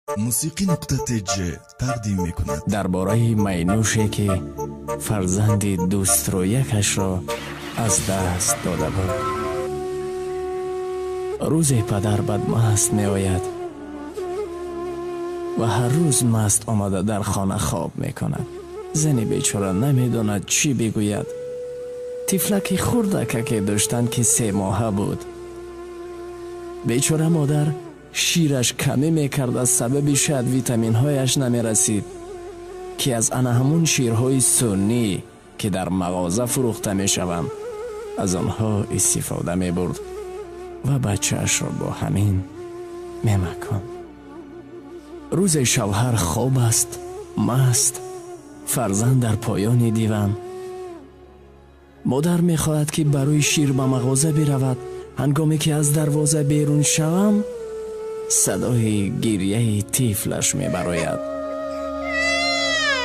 Мусиқӣ нуқта тж тақдим мекунад. Дар бораи майнӯше, ки фарзанди дӯстрӯякашро аз даст дода буд. Рӯзе падар бадмаст меояд ва ҳар рӯз маст омада дар хона хоб мекунад. Зани бечора намедонад, чӣ бигӯяд. Тифлаки хурдакаке доштанд, ки 3 моҳа буд. Бечора модар шираш камӣ мекард, аз сабаби шояд витаминҳояш намерасид, ки аз ана ҳамун ширҳои суннӣ, ки дар мағоза фурӯхта мешаванд, аз онҳо истифода мебурд ва бачаашро бо ҳамин мемаконд. Рӯзе шавҳар хоб аст, маст, фарзанд дар поёни диван. Модар мехоҳад, ки барои шир ба мағоза биравад. Ҳангоме ки аз дарвоза берун шавам, садои гирьяи тифлаш мебарояд.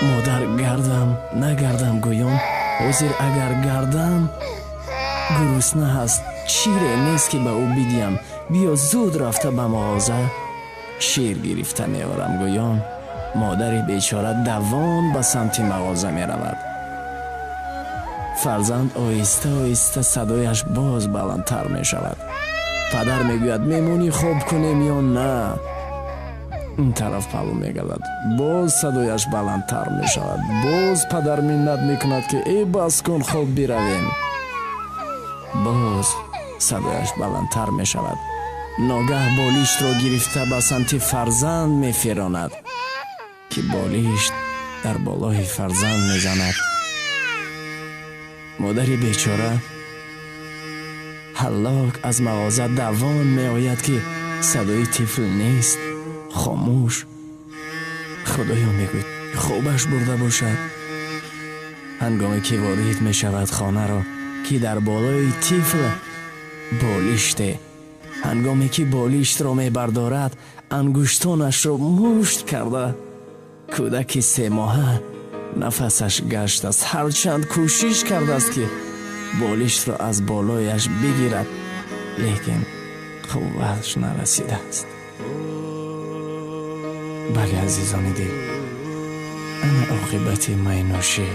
Модар гардам нагардам гӯён: «Ҳозир агар гардам, гурусна ҳаст, шире нест, ки ба ӯ бидиҳам. Биё, зуд рафта ба мағоза шир гирифта меорам», гӯён модари бечора давон ба самти мағоза меравад. Фарзанд оҳиста оҳиста садояш боз баландтар мешавад. Падар мегӯяд: «Мемонӣ, хоб кунем ё на?» Ин тараф паҳлӯ мегардад, боз садояш баландтар мешавад. Боз падар миннат мекунад, ки э, бас кун, хоб биравем. Боз садояш баландтар мешавад. Ногаҳ болиштро гирифта ба самти фарзанд мефиронад, ки болишт дар болои фарзанд мезанад. Модари бечора ҳаллок аз мағоза давон меояд, ки садои тифл нест, хомӯш. «Худоё, мегӯяд, хобаш бурда бошад». Ҳангоме ки ворид мешавад хонаро, ки дар болои тифл болиште. Ҳангоме ки болиштро мебардорад, ангуштонашро мушт карда, кӯдаки 3 моҳа нафасаш гаштааст. Ҳарчанд кӯшиш кардааст, ки болиштро аз болояш бигирад, лекин қуввааш нарасидааст. Бале, азизони дил, ана оқибати майнӯшӣ.